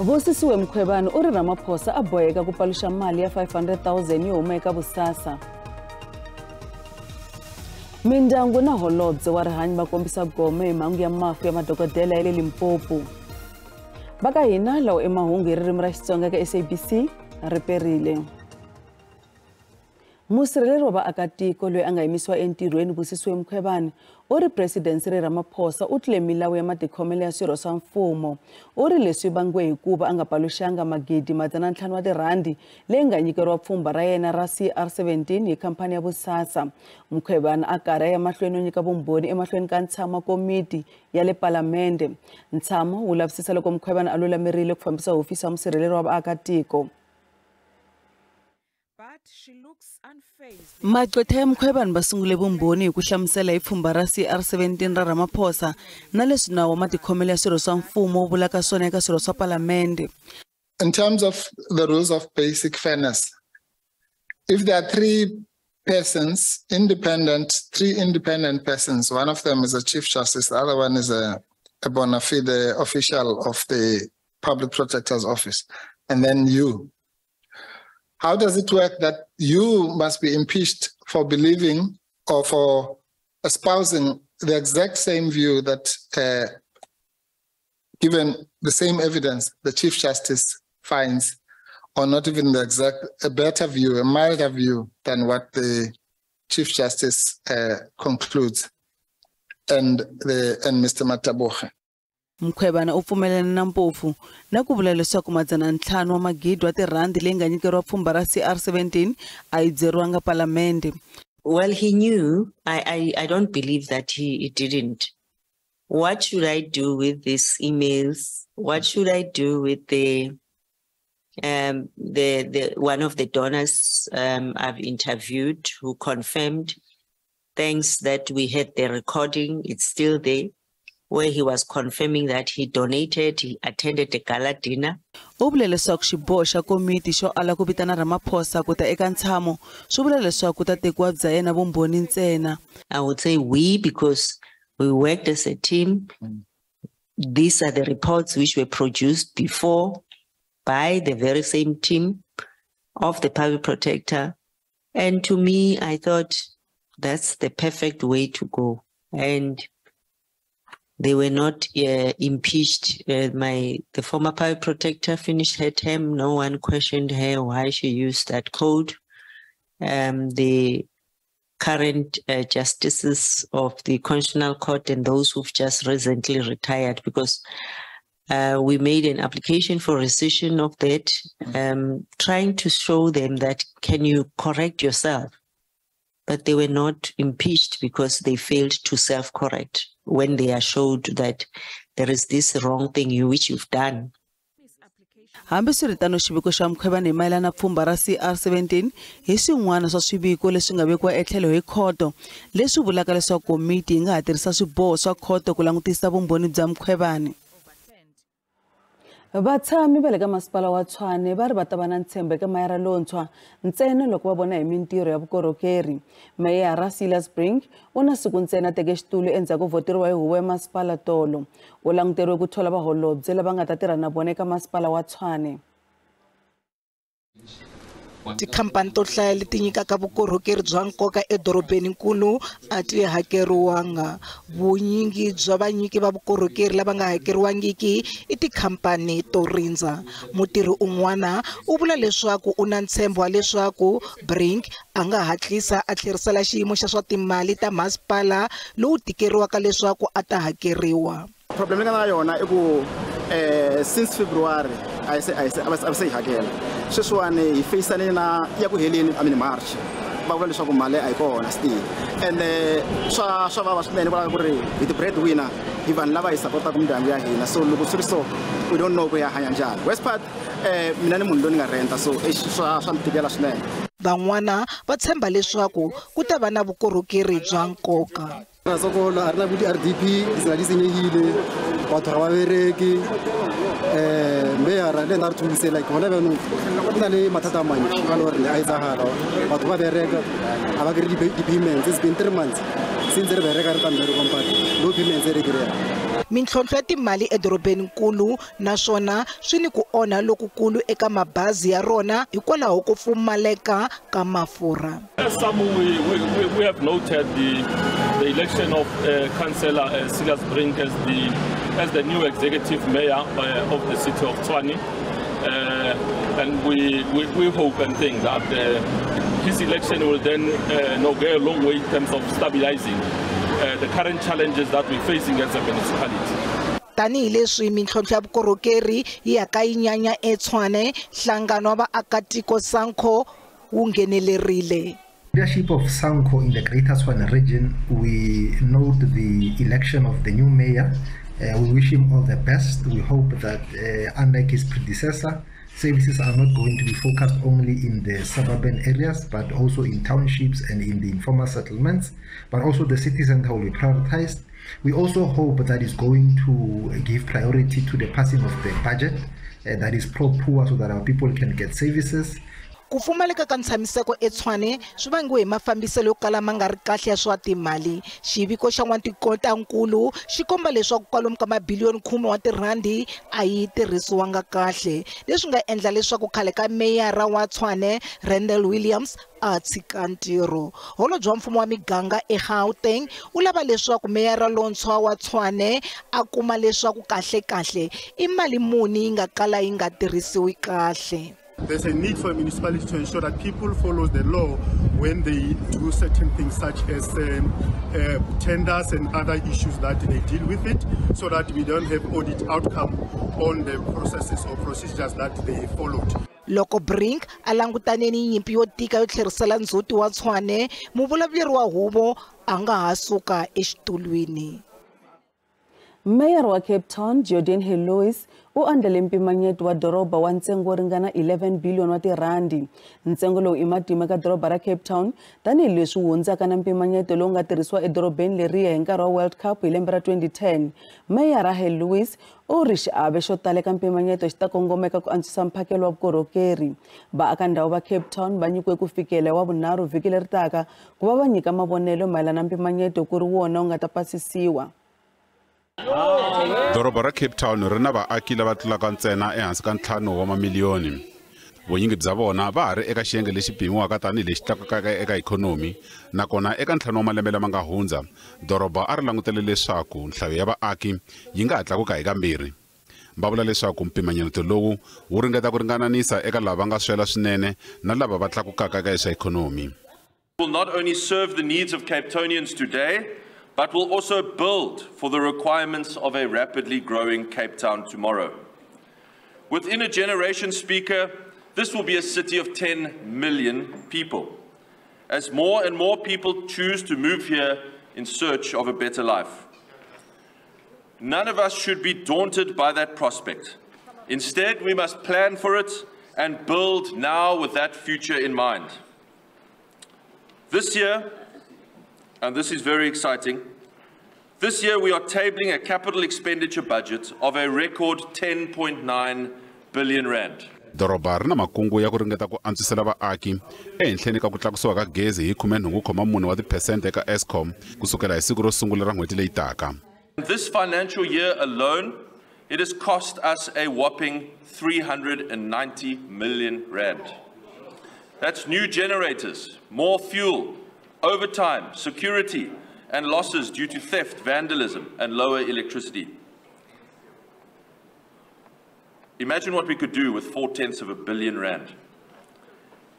Busisiwe Mkhwebane u ri Ramaphosa a boheka ku paluxa mali ya 500,000 yo huma eka Vusasa. Mindyangu na holobye wa rihanyo va kombisa gome hi mhangu ya mafu ya madokodela ya le Limpopo. Va ka hina lawo i mahungu hi ririmi ra Xitsonga eka SABC ri perile. Musirheleri wa vaakatiko loyi a nga yimisiwa entirhweni Busisiwe Mkhwebane u ri President Cyril Ramaphosa u tlule milawu ya matikhomelo ya swirho swa mfumo. U ri leswi vangiwe hikuva a nga paluxanga magidi 500 wa tirhandi leyi nga nyikeriwa pfhumba ra yena ra CR17 hi khampani ya Vusasa. Mkhwebane a karhi a ya mahlweni no nyika vumbhoni emahlweni ka ntshamo wa komiti ya le palamende. Ntshamo wu lavisisa loko Mkhwebane a lulamerile ku fambisa hofisi ya musirheleri wa vaakatiko. Magqwetha ya Mkhwebane va sungule vumbhoni hi ku hlamusela hi pfhumba ra CR17 ra Ramaphosa na leswi nawu wa matikhomelo ya swirho swa mfumo wu vulaka swona eka swirho swa palamende. In terms of the rules of basic fairness, if there are three persons, three independent persons, one of them is a Chief Justice, the other one is a bona fide official of the Public Protector's Office, and then you. How does it work that you must be impeached for believing or for espousing the exact same view that, given the same evidence, the Chief Justice finds, or not even the exact, a better view, a milder view than what the Chief Justice concludes, and Mr. Mataboge? Mkhwebane u pfumelana na Mpofu na ku vula leswaku 500 wa magidi wa tirhandi leyi nga nyikeriwa pfhumba ra CR17 a yi byeriwanga palamende. Well, he knew. I don't believe that he didn't. What should I do with these emails? What should I do with the one of the donors I've interviewed who confirmed, thanks that we had the recording, it's still there, where he was confirming that he donated, he attended the gala dinner. U vule leswaku xiboho xa komiti xo ala ku vitana Ramaphosa ku ta eka ntshamo swi vula leswaku ku ta tekiwa bya yena vumbhoni ntsena. I would say we, because we worked as a team. These are the reports which were produced before by the very same team of the Public Protector. And to me, I thought that's the perfect way to go. And they were not impeached. The former Public Protector finished her term. No one questioned her why she used that code. The current justices of the Constitutional Court and those who've just recently retired, because we made an application for rescission of that, trying to show them that, can you correct yourself? But they were not impeached because they failed to self-correct when they are showed that there is this wrong thing which you've done. Hambiswiritano xiviko xa Mkhwebane hi mayelana pfhumba ra CR17 hi swin'wana swa swiviko leswi nga vekiwa etlhelo hi khoto, leswi vulaka leswaku komiti yi nga ha tirhisa swiboho swa khoto ku langutisa vumbhoni bya Mkhwebane. Vatshami va le ka masipala wa Tshwane va ri va ta va na ntshembo eka meyara lontshwa ntsena loko va vona hi mintirho ya vukorhokeri. Meyara Silas Brink u na siku ntsena teke xitulu endzhaku ko voteriwa hi huvo ya masipala tolo. U languteriwe ku thola vaholobye lava nga ta tirha na vona eka masipala wa Tshwane. Tikhampani to hlaya leti nyikaka vukorhokeri bya nkoka edorobeninkulu a ti hakeriwanga. Vunyingi bya vanyiki va vukorhokeri lava nga hakeriwangiki i tikhampani to rindza. Mutirhi un'wana u vula leswaku u na ntshembo wa leswaku Brink a nga hatlisa a tlherisela xiyimo xa swa timali ta masipala lowu tikeriwaka leswaku a ta hakeriwa. Problem leyi nga na yona i ku since February a se hakela. Sweswiwani hi feyisane na ya ku heleni, I mean March, va vula leswaku mali a yi kona still. And swa vava swinene hikwalaho ka ku ri hi ti-breadwinner, hi vanhu lava hi sapotaka mindyangu ya hina. So loko swi ri so, we don't know ku ya hanya njhani. West part, mina ni munhu loyi ni nga renta, so swa ni tikela swinene. Van'wana va tshemba leswaku ku ta va na vukorhokeri bya nkoka. Ra sokola, a ri na bo di-R_D_P, ditsela di senyegile, batho ga ba bereke, Meyara le nna re thuse like gona bjanong go na le mathata a mantši ka le gore a etsagala batho ba bereka ga ba kry di-payments. It's been 3 months since re bereka re tla mmerekong, but no payments e re kry-ang. Mintlhontlho ya timali edorobeninkulu naswona swi ni ku onha lokukulu eka mabazi ya rona hikwalaho ko pfumaleka ka mafurha. As some we have noted the election of Councillor Cilliers Brink as the new executive mayor of the city of Tshwane. And we hope and think that his election will then go a long way in terms of stabilizing the current challenges that we're facing as a municipality. Tanihi leswi mintlhontlho ya vukorhokeri yi yaka yi nyanya eTshwane, nhlangano wa vaakatiko SANCO wu nghenelerile. Leadership of SANCO in the Greater Tshwane region, we note the election of the new mayor. We wish him all the best. We hope that, unlike his predecessor, services are not going to be focused only in the suburban areas, but also in townships and in the informal settlements, but also the city center will be prioritized. We also hope that it's going to give priority to the passing of the budget that is pro-poor so that our people can get services. Ku pfumaleka ka ntshamiseko eTshwane swi vangiwe hi mafambiselo yo kala ma nga ri kahle ya swa timali. Xiviko xa n'wantikotankulu xi komba leswaku kwalomu ka mabiliyoni 10 wa tirhandi a yi tirhisiwanga kahle, leswi nga endla leswaku khale ka meyara wa Tshwane, Randall Williams, a tshika ntirho. Holobye wa mfumo wa miganga eGauteng u lava leswaku meyara lontshwa wa Tshwane a kuma leswaku kahlekahle i mali muni yi nga kala yi nga tirhisiwi kahle. There's a need for a municipality to ensure that people follow the law when they do certain things such as tenders and other issues that they deal with it, so that we don't have audit outcome on the processes or procedures that they followed. Loko Brink a langutane ni nyimpi yo tika yo tlherisela ndzhuti wa Tshwane, muvulavuleri wa huvo a nga ha suka exitulwini. Mayor wa Cape Town, Geordin Hill-Lewis, u andlale mpimanyeto wa doroba wa ntsengo wo ringana 11 billion wa tirhandi. Ntsengo lowu i matimu eka doroba ra Cape Town, tanihileswi wu hundzaka na mpimanyeto lowu nga tirhisiwa edorobeni leriya hi nkarhi wa World Cup hi lembe ra 2010. Meyara Hill-Lewis u ri xiave xo tala eka mpimanyeto xi ta kongomeka ku antswisa mphakelo wa vukorhokeri. Vaakandhawu va Cape Town va nyikiwe ku fikela wa vunharhu vhiki leri taka ku va va nyika mavonelo mayelana na mpimanyeto ku ri wona wu nga ta pasisiwa. Doroba ra Cape Town ri na vaaki lava tlulaka ntsena ehansi ka 5 wa mamiliyoni. Vunyingi bya vona va ha ri eka xiyenge lexi pimiwaka tanihi lexi tlakukaka eka ikhonomi, nakona eka 5 wa malembe lama nga hundza doroba a ri langutele leswaku nhlayo ya vaaki yi nga ha tlakuka hi kambirhi. Va vula leswaku mpimanyeto lowu wu ringeta ku ringananisa eka lava nga swela swinene na lava va tlakukaka eka swa ikhonomi. Will not only serve the needs of Capetonians today, but will also build for the requirements of a rapidly growing Cape Town tomorrow. Within a generation, Speaker, this will be a city of 10 million people, as more and more people choose to move here in search of a better life. None of us should be daunted by that prospect. Instead, we must plan for it and build now with that future in mind. This year, and this is very exciting, this year we are tabling a capital expenditure budget of a record 10.9 billion rand. Doroba ri na makungu ya ku ringeta ku antswisela vaaki ehenhleni ka ku tlakusiwa ka gezi hi 80.4 wa tiphesente eka Eskom kusukela hi siku ro sungula ra n'hweti leyi taka. This financial year alone, it has cost us a whopping 390 million rand. That's new generators, more fuel, overtime, security, and losses due to theft, vandalism, and lower electricity. Imagine what we could do with 0.4 billion rand.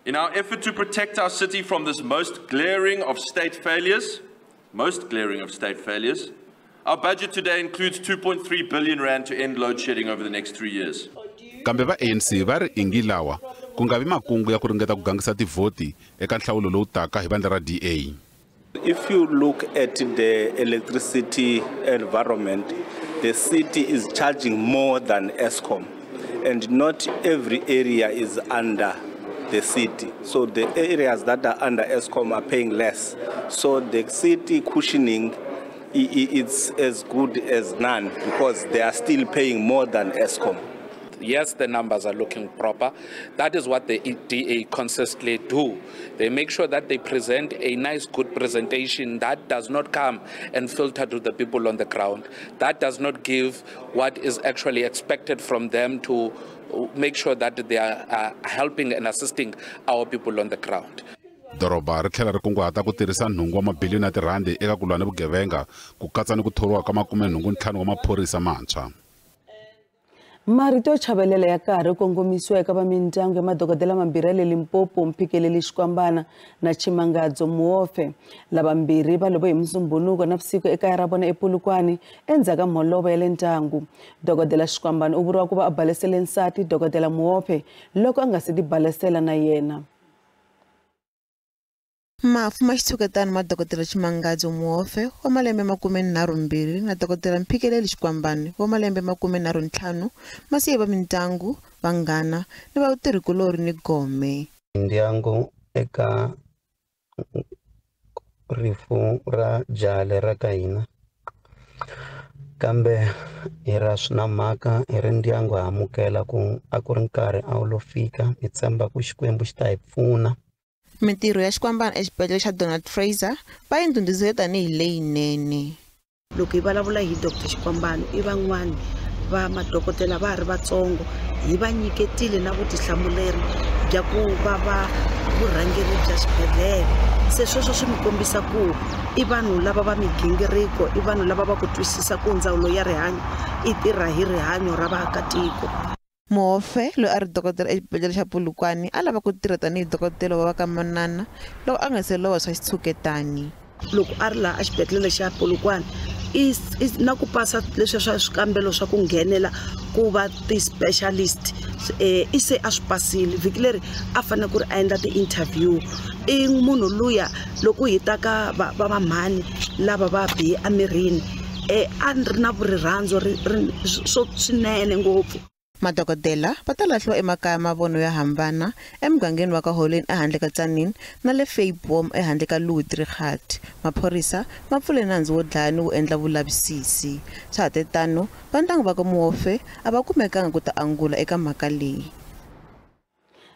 In our effort to protect our city from this most glaring of state failures, most glaring of state failures, our budget today includes 2.3 billion rand to end load shedding over the next 3 years. Kambe va ANC va ri ingi lawa ku nga vi makungu ya ku ringeta ku gangisa tivhoti eka nhlawulo lowu taka hi vandla ra DA. If you look at the electricity environment, the city is charging more than Eskom, and not every area is under the city. So the areas that are under Eskom are paying less. So the city cushioning, it's as good as none because they are still paying more than Eskom. Yes, the numbers are looking proper. That is what the DA consistently do. They make sure that they present a nice, good presentation that does not come and filter to the people on the ground. That does not give what is actually expected from them to make sure that they are helping and assisting our people on the ground. Doroba ri tlhela ri kunguhata ku tirhisa 8 wa mabiliyoni ya tirhandi eka ku lwa ni vugevenga ku katsa ni ku thoriwa ka 85 wa maphorisa mantshwa. Marito yo chavelela ya karhi kongomisiwa eka va mindyangu ya madokodela mambirhi ya le Limpopo, Mphikeleli Xikwambana na Tshimangadzo Muofe. Lavambirhi va love hi Musumbhunuko na vusiku ekaya ra vona ePolokwane endzhaku ka mholovo ya le ndyangu. Dokodela Xikwambana u vuriwa ku va a balesele nsati Dokodela Muofe loko a nga se tibalesela na yena. Mafu ma xitshuketano ma Dokodela Tshimangadzo Muofe wa malembe 32 na Dokodela Mphikeleli Xikwambana wa malembe 35 ma siye va mindyangu, vanghana ni vatirhikulorhi ni gome. Ndyangu eka rifu ra jale ra ka hina, kambe hi ra swi na mhaka hi ri ndyangu ha amukela ku a ku ri nkarhi a wu lo fika, hi tshemba ku Xikwembu xi ta hi pfuna. Mintirho ya Xikwambana exibedhlele xa Donald Fraser va yi ndhundhuzele tanihi leyinene. Loko hi vulavula hi Dr. Xikwambana i van'wani va madokodela va ha ri vatsongo, hi va nyiketile na vutihlamuleri bya ku va va vurhangeri bya xibedhlele. Se sweswo swi mi kombisa ku i vanhu lava va migingiriko, i vanhu lava va ku twisisa ku ndzawulo ya rihanyo i tirha hi rihanyo ra vaakatiko. Muofe loyi a ri dokodela exibedhlele xa Polokwane a lava ku tirha tanihi dokodela wa va ka manana loko a nga se lova swa xitshuketani. Loko a ri laha exibedhlele xa Polokwane i na ku pasa leswi swa swikambelo swa ku nghenela ku va ti-specialist, i se a swi pasile. Vhiki leri a fanele ku ri a endla ti-interview. I munhu luya loko hi ta ka va vamhani lava va bihe emirini, a ri na rirhandzu swinene ngopfu. Madokodela va ta lahliwa emakaya ma vona yo hambana emugangeni wa ka Holeni ehandle ka Tzaneen na le Vyeboom ehandle ka Louis Trichardt. Maphorisa ma pfule nandzu wo dlaya ni ku endla vulavisisi. Swa ha tetano, vandyangu va ka Muofe a va kumekanga ku ta angula eka mhaka leyi.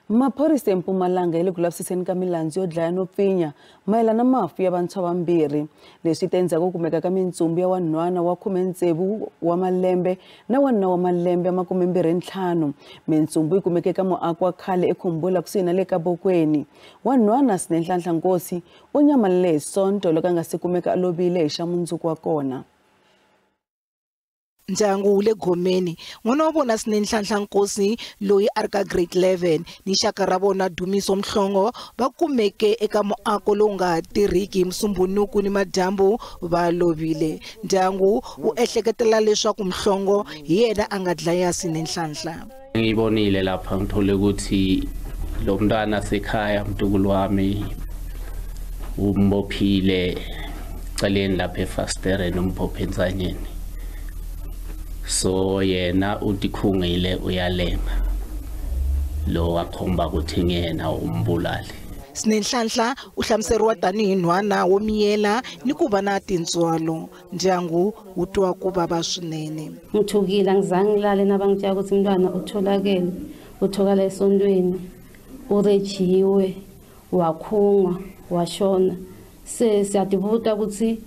Maphorisa eMpumalanga ya le ku lavisiseni ka milandzu yo dlaya no pfinya mayelana na mafu ya vantshwa vambirhi. Leswi ta endzhaku ku kumeka ka mintsumbu ya wanhwana wa 16 wa malembe na wanuna wa malembe ya 25. Mintsumbu yi kumeke eka muako wa khale eKhumbula kusuhi na le Kabokweni. Wanhwana Sinenhlanhla Nkosi u nyamalale hi Sonto loko a nga se kumeka a lovile hi xa mundzuku wa kona. Ndyangu wu le gomeni, n'wana wa vona Sinenhlanhla Nkosi loyi a ri ka grade 11 ni xaka ra vona Dumiso Mhlongo va kumeke eka muako lowu nga tirhiki hi Musumbhunuku ni madyambu va lovile. Ndyangu wu ehleketela leswaku Mhlongo hi yena a nga dlaya Sinenhlanhla. Ngibonile lapha ngithole ukuthi lo mntwana sekhaya mntukulu wami umbophile celeni lapha efasitereni umphophe entsanyeni. So yena utikhungile uyalema lo wakhomba ukuthi ngiyena umbulali. Sinenhlanhla u hlamuseriwa tanihi nhwana wo miyela ni ku va na tintswalo. Ndyangu wu twa ku vava swinene. Ngithukile angizange ngilale nabangitshela ukuthi umntwana utholakele, utholakala esontweni, urejiwe, wakhungwa, washona. Se siyadibuta ukuthi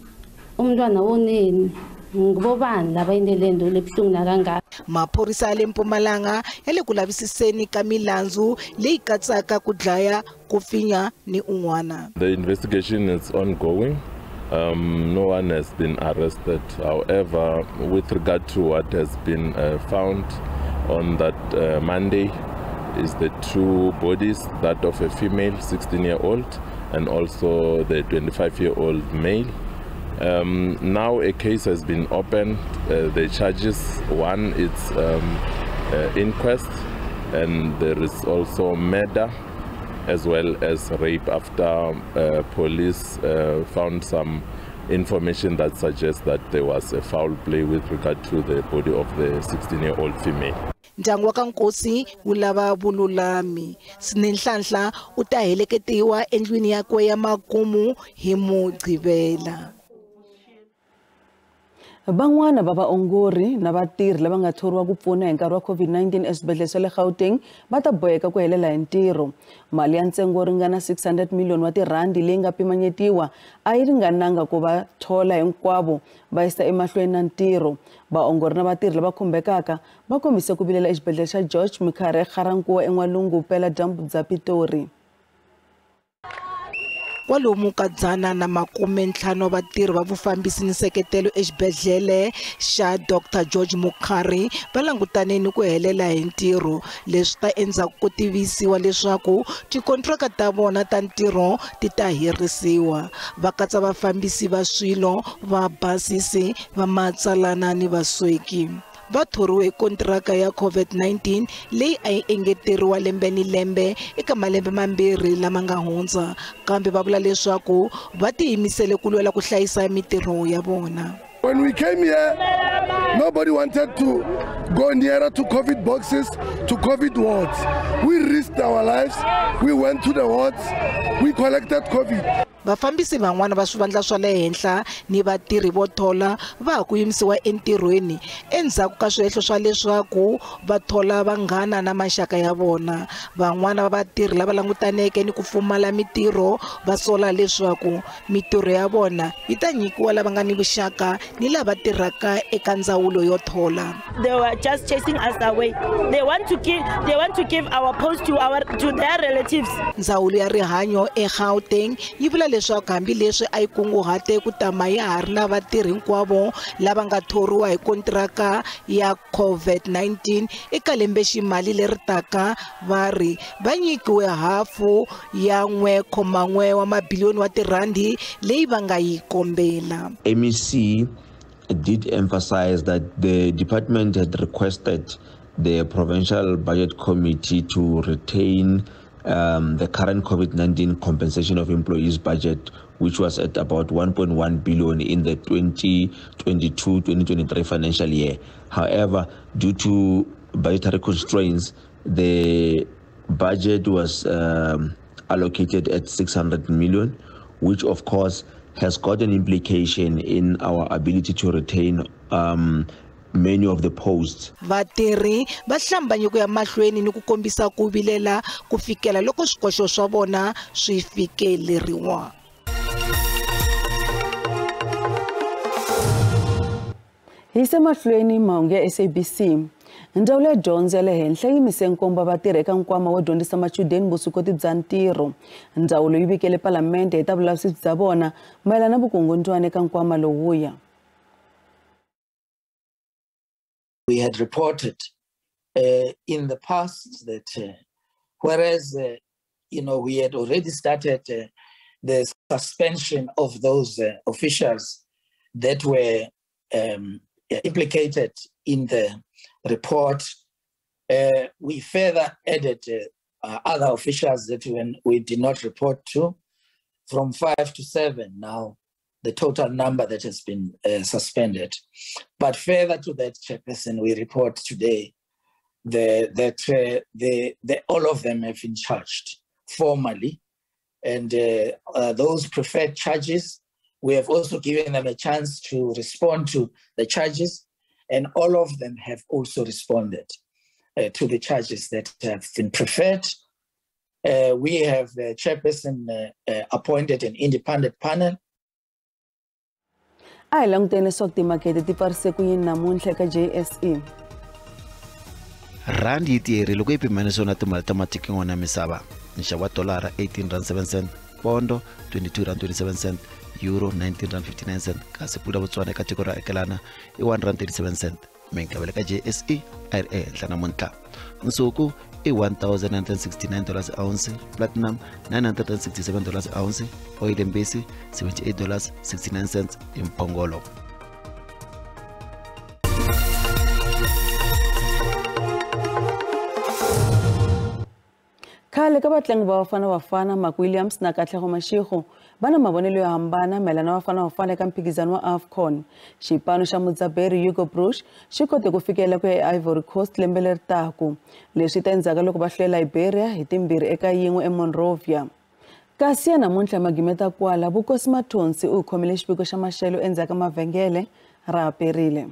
umntwana woneni ngibobani laba indelendo lebuhlungu nakangaka. Maphorisa ya le Mpumalanga ya le ku lavisiseni ka milandzu leyi katsaka ku dlaya, ku pfinya ni un'wana. The investigation is ongoing. No one has been arrested. However, with regard to what has been found on that Monday is the two bodies, that of a female 16-year-old and also the 25-year-old male. Now a case has been opened. The charges, one, it's inquest, and there is also murder as well as rape after police found some information that suggests that there was a foul play with regard to the body of the 16-year-old female. Ndyangu wa ka Nkosi wu lava vululami. Sinenhlanhla u ta heleketiwa endlwini yakwe ya makumu hi Mugqivela. Van'wana va vaongori na vatirhi lava nga thoriwa ku pfuna hi nkarhi wa COVID-19 eswibedhlele swa le Gauteng va ta boheka ku helela hi ntirho. Mali ya ntsengo wo ringana 600 million wa tirhandi leyi nga pimanyetiwa a yi ringananga ku va thola hinkwavo va yisa emahlweni na ntirho. Vaongori na vatirhi lava khumbekaka va kombise ku vilela exibedhlele xa George Mukhari eGarankuwa en'walungu vupeladyambu bya Pitori. Kwalomu ka 150 vatirhi va vufambisi ni nseketelo exibedhlele xa Dr George Mukhari va langutane ni ku helela hi ntirho. Leswi ta endzhaku ko tivisiwa leswaku tikontraka ta vona ta ntirho ti ta herisiwa. Va katsa vafambisi va swilo, vabasisi, vamatsalana ni vasweki. Va thoriwe hi kontiraka ya COVID-19 leyi a yi engeteriwa lembe ni lembe eka malembe mambirhi lama nga hundza, kambe va vula leswaku va tiyimisele ku lwela ku hlayisa mitirho ya vona. When we came here, nobody wanted to go nearer to COVID boxes, to COVID wards. We risked our lives, we went to the wards, we collected COVID. Vafambisi van'wana va swivandla swa le henhla ni vatirhi vo thola va ha ku yimisiwa entirhweni endzhaku ka swihehlo swa leswaku va thola vanghana na maxaka ya vona. Van'wana va vatirhi lava langutaneke ni ku pfumala mitirho va sola leswaku mitirho ya vona yi ta nyikiwa lava nga ni vuxaka ni lava tirhaka eka ndzawulo yo thola. They were just chasing us away. They want to give our post to their relatives. Ndzawulo ya rihanyo eGauteng yi vula leswaku hambileswi a yi kunguhate ku tama ya ha ri na vatirhi hinkwavo lava nga thoriwa hi kontiraka ya COVID-19 eka lembeximali leri taka, va ri va nyikiwe hafu ya 1.1 wa mabiliyoni wa tirhandi leyi va nga yi kombela. MEC did emphasize that the department had requested the Provincial Budget Committee to retain the current COVID-19 compensation of employees budget, which was at about 1.1 billion in the 2022-2023 financial year. However, due to budgetary constraints, the budget was allocated at 600 million, which of course has got an implication in our ability to retain many of the posts. Vatirhi va hlambanye ku ya mahlweni ni ku kombisa ku vilela ku fikela loko swikoxo swa vona swi fikeleriwa. Hi se mahlweni mahungu ya SABC. Ndzawulo ya dyondzo ya le henhla yi yimise nkombo vatirhi eka nkwama wo dyondzisa machudeni vuswikoti bya ntirho. Ndzawulo yi vikele palamende hi ta vulavisisi bya vona mayelana na vukungundzwana eka nkwama lowuya. We had reported in the past that whereas, we had already started the suspension of those officials that were implicated in the report, we further added other officials that we did not report to, from 5 to 7 now, the total number that has been suspended. But further to that, Chairperson, we report today that all of them have been charged formally. And those preferred charges, we have also given them a chance to respond to the charges, and all of them have also responded to the charges that have been preferred. We have the Chairperson appointed an independent panel. A hi languteni leswaku timakete ti pfarise ku yini namuntlha eka JSE. Rand yi tiyerile loko yi pimanisiwa na timali ta matiko yan'wana ya misava. Nxavo wa dolara R18.07, pondo R22.27, euro R19.59, kasi pula Botswana eka tiko ra akelana i R1.37. Minkavelo ka JSE a yi ri ehenhla namuntlha. Nsuku i $1,969 ounce, platinum $967 ounce, oil mbisi $78.69 hi mphongolo. Khale ka vatlangi va Bafana Bafana Mark Williams na Katlego Mashego va na mavonelo yo hambana mayelana na Bafana Bafana eka mphikizano wa AFCON. Xipano xa mudzaberi Hugo Broos xi kote ku fikela ku ya eIvory Coast lembe leri taka. Leswi ta endzhaku loko va hlule Liberia hi 2-1 eMonrovia. Kasi ya namuntlha magimeta kwala Vukosi Mathonsi u khomile xiviko xa maxelo endzhaku ka mavhengele. Ra perile.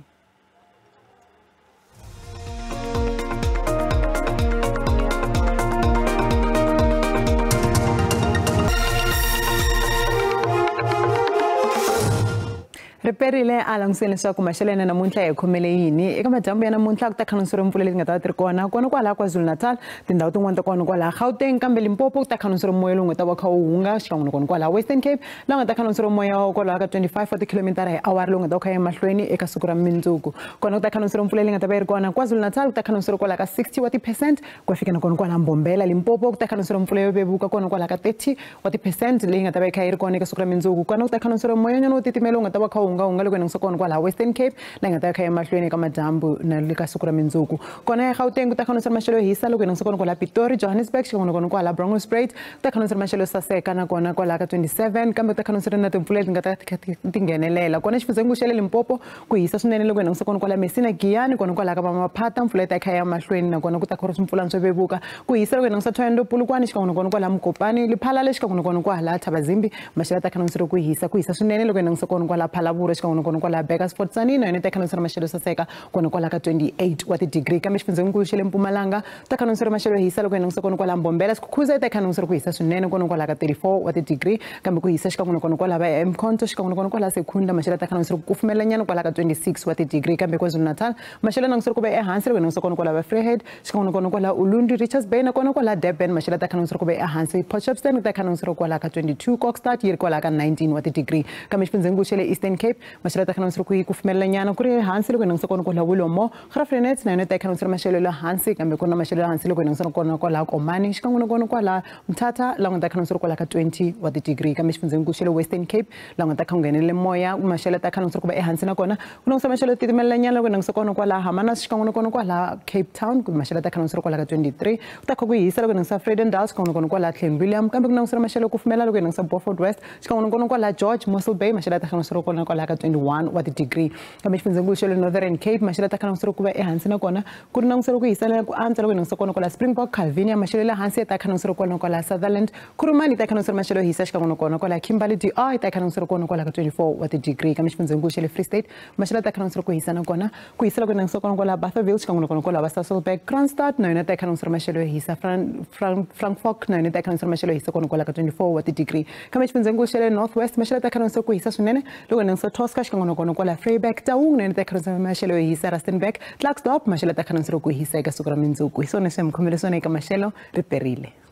Riperile a languseni leswaku maxelo ya namuntlha hi khomele yini eka madyambu ya namuntlha ku ta khanseriwa mpfula leyi nga ta va ti ri kona kona kwalaha KwaZulu-Natal tindhawu tin'wana ta kona kwalaha Gauteng kambe Limpopo ku ta khanseriwa moya lowu nga ta va kha wu hunga xikan'we na kona kwalaha Western Cape laha nga ta khanseriwa moya wa kwalaha ka 25 wa tikhilomitara hi awara lowu nga ta va kha ya mahlweni eka siku ra mundzuku kona ku ta khanseriwa mpfula leyi nga ta va yi ri kona KwaZulu-Natal ku ta khanseriwa kwalaha ka 60 wa ti-percent ku ya fika na kona kwalaha Mbombela Limpopo ku ta khanseriwa mpfula yo vevuka kona kwalaha ka 30 wa ti-percent leyi nga ta va yi kha yi ri kona eka siku ra mundzuku kona ku ta khanseriwa moyanyana wo titimela lowu nga ta va kha wu hunga loko yena kona kwalaha Western Cape la nga ta kha ya mahlweni eka madyambu na le ka siku ra mundzuku kona eGauteng ku ta khanseriwa maxelo yo hisa loko yena kona kwalaha Pitori Johannesburg xikan'we na kona kwalaha Bronkhorstspruit ku ta khanseriwa maxelo yo saseka na kona kwalaha ka 27 kambe ku ta khanseriwa na timpfula leti nga ta ti nghenelela kona xifundzhenkulu xa le Limpopo ku hisa swinene loko yena kona kwalaha Messina Giyani kona kwalaha ka Mamaphata mpfula yi ta kha ya mahlweni na kona ku ta khorisa mpfula swo vevuka ku hisa loko yena Thohoyandou Polokwane xikan'we na kona kwalaha Mokopane Lephalale xikan'we na kona kwalaha Thabazimbi maxelo ta khanseriwa ku hisa swinene loko yena kona kwalaha Phalaborwa xikan'we na kona kwalaha Burgersfort Tzaneen na yona ta khanseriwa maxelo saseka kona kwalaha ka 28 wa ti-degree kambe xifundzhenkulu xa le Mpumalanga ta khanseriwa maxelo yo hisa loko yena kona kwalaha Mbombela Skukuza ta khanseriwa ku hisa swinene kona kwalaha ka 34 wa ti-degree kambe ku hisa xikan'we na kona kwalaha Mkhonto xikan'we na kona kwalaha Secunda maxelo ta khanseriwa ku kufumelanyana kwalaha ka 26 wa ti-degree kambe KwaZulu-Natal maxelo na ku va ehansi loko yena kona kwalaha Vryheid xikan'we na kona kwalaha Ulundi Richards Bay na kona kwalaha Durban maxelo ta khanseriwa ku va ehansi Port Shepstone ta khanseriwa kwalaha ka 22 Kokstad yi ri kwalaha ka 19 wa ti-degree kambe xifundzhenkulu xa le Eastern Cape maxelo ta khanseriwa ku kufumelanyana ku ri hansi loko yena kona kwalaha Willowmore Graaff-Reinet na yona ta khanseriwa maxelo ya hansi kambe ku na maxelo ya hansi loko yena kona kwalaha Komani xikan'we na kona kwalaha Mthatha la nga ta khanseriwa kwalaha ka 20 wa ti-degree kambe xifundzhenkulu xa le Western Cape la nga ta kha nghenele moya maxelo ta khanseriwa ku va ehansi na kona ku na maxelo yo titimelanyana loko yena kona kwalaha Hermanus xikan'we na kona kwalaha Cape Town ku maxelo ta khanseriwa kwalaha ka 23 ku ta kha ku hisa loko yena Vredendal xikan'we na kona kwalaha Clanwilliam kambe ku na maxelo ku kufumela loko yena Beaufort West xikan'we na kona kwalaha George Mossel Bay maxelo ta khanseriwa kona kwalaha ka 21 wa ti-degree kambe xifundzhenkulu xa le Northern Cape maxelo ta khanseriwa ku va ehansi na kona ku ri na ku hisela ku antswa loko yena kona kwalaha Springbok Calvinia maxelo ya le hansi ya ta khanseriwa kona kwalaha Sutherland Kurumani ta khanseriwa maxelo yo hisa xikan'we na kona kwalaha Kimberley DR ta khanseriwa kona kwalaha ka 24 wa ti-degree kambe xifundzhenkulu xa le Free State maxelo ta khanseriwa ku hisa na kona ku hisa loko yena kona kwalaha Bothaville xikan'we na kona kwalaha Sasolburg Kroonstad na yona ta khanseriwa maxelo yo hisa Frankfort na yona ta khanseriwa maxelo yo hisa kona kwalaha ka 24 wa ti-degree kambe xifundzhenkulu xa le North West maxelo ta khanseriwa ku hisa swinene loko yena Tosca xikan'we na kona kwalaha Vryburg Taung na yona ta khanseriwa maxelo yo hisa Rustenburg Klerksdorp maxelo ta khanseriwa ku hisa eka siku ra mundzuku hi swona swi mi khomele swona eka maxelo riperile.